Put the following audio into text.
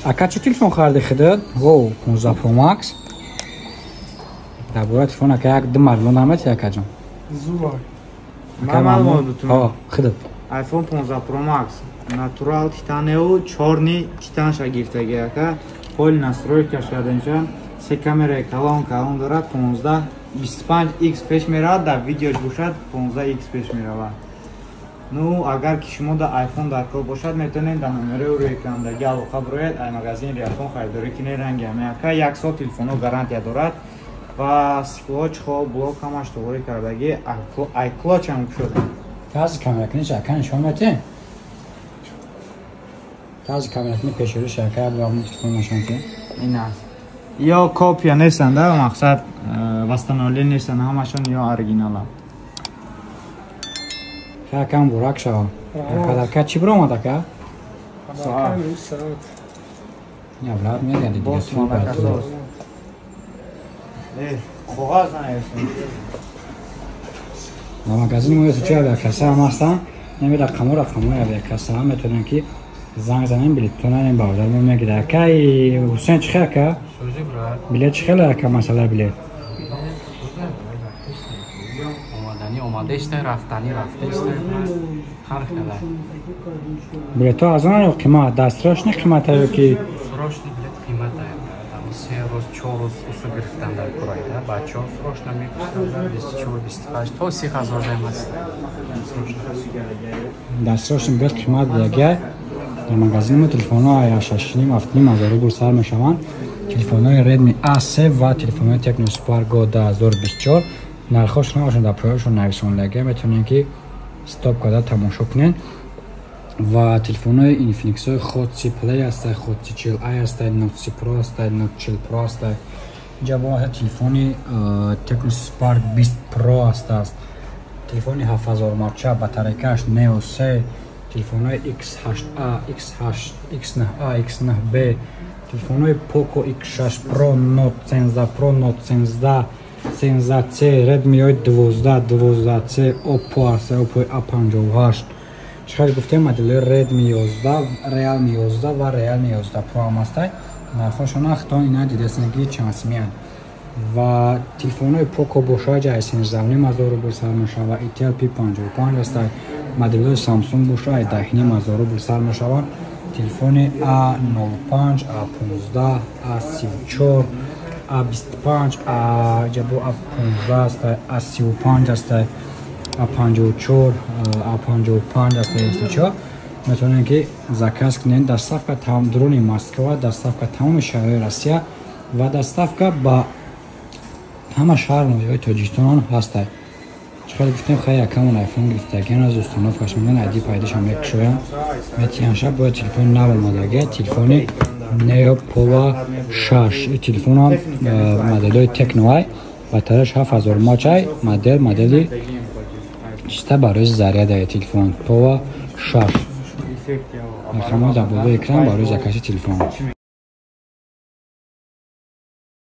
Ака, чӣ телефон хариди худат? Во, 15 Pro Max. Дар бораи телефон, ака, як ду маълумот наметиҳӣ, акаҷон? Зур. Ман маълумот бутунам? Ҳо, худат. iPhone 15 Pro Max натурал титанеу чёрный титанша гирифтаги, ака. Ҳоли настройка шаданша, се камераи калон калон дорад, 15 25 x пеш меравад, дар видеош бошад 15 x пеш меравад. Ну, агар ки шумо да iPhone дар кор бошад, метавонед дар номерои рӯи экрандаги алоқа бироед, ай магазини Реалфон харидорӣ кунед. Ранги ҳаме, ака, як сол телефонҳо гарантия дорад ва стекло, чехол, блок ҳамаш туғрӣ кардагӣ, iCloud ҳам кушод. Тарзи камеракуниш, ака, нишон метиҳ? Тарзи камеракуни пешориш, ака, як бор телефон нишон тиҳ. Ин аст. Ё копия нестанд, мақсад, восстановление нестанд, ҳамашон ё оригиналанд. Ака, муборак шава. Подарка чӣ биромад, ака? Соат. Я брат мегади. Бос малакасоз. Коғаз наёстем. Дар магазини мо ёсучи авиакасса ҳам ҳастанд. Нами рақамҳо, рақамҳои авиакасса ҳам, метавонем ки занг занем, билеттона бародар мо мегирад. Акай Ҳусен, чӣ хел, ака? Билет чӣ хел, ака, масъалаи билет? Омаданӣ омадаиста, рафтанӣ рафтаиста, ҳар хела. Билетҳо арзонанд ё қимат? Дастрашни қимата ё ки? Срочный билет қимата. 3 рӯз, 4 рӯз усу гирифтан дар курайда бачаҳо срочно мепурсанд, 24, 28 то 30 ҳазор даем аст. Дастрашни билет қимат будагиай. Дар магазини мо телефонҳо 6,5, 7,5 ҳазор рубл сар мешаванд. Телефонҳои Redmi A3 ва телефонҳои Tecno Spark Go 2024 нархҳошон ҳамашон дар поёшон нависондагия, метавонем ки стоп карда тамошо кунед. Ва телефонҳои Infinix-ҳои Hot C Play ҳастай, Hot C 40 i ҳастай, Note C Pro ҳастай, Note 40 Pro ҳастай. Инҷа бо телефони Tecno Spark 20 Pro ҳастааст, телефони 7000 марча, батарейкааш Neo 3, телефонҳои X8a, X8, X9a, X9b, телефонҳои Poco X6 Pro, Note 13 Pro, Note 13, 13C, Redmi 12, 12C, Oppo ҳаста, Oppo A58. Чӣ хеле гуфтем, моделҳои Redmi 11, Realme 11 ва Realme 11 Pro ҳам ҳастай. Нархҳошон худтон ина дидастен ки чанд симиянд. Ва телефонҳои Poco бошад, ҷа 13,5 ҳазор рубл сар мешавад, Itel P55 ҳастай. Моделҳои Samsung бошад, 10,5 ҳазор рубл сар мешаванд. Телефони A05, A15, A34, A25, ҷабо A15 ҳастай, A35 ҳастай, A54, A55 ҳастай, 24. Метавонем ки заказ кунем. Доставка дуруни Москва, доставка тамоми шаҳрҳои Россия ва доставка ба ҳама шаҳр ноҳияҳои Тоҷикистон ҳастай. Чӣ хеле гуфтем, хай, якамон айфон гирифтагиан, аз установкаш меган, айди пайдашам мекушоям, метиҳанша. Бояд телефони нав омадагия, телефони Neo Pova 6. Ин телефонам моделҳои Tecno, батареяш 7000 мАч, модели чиста барои зарядаи телефон Pova 6. Рақамҳо дар болои экран барои закази телефон.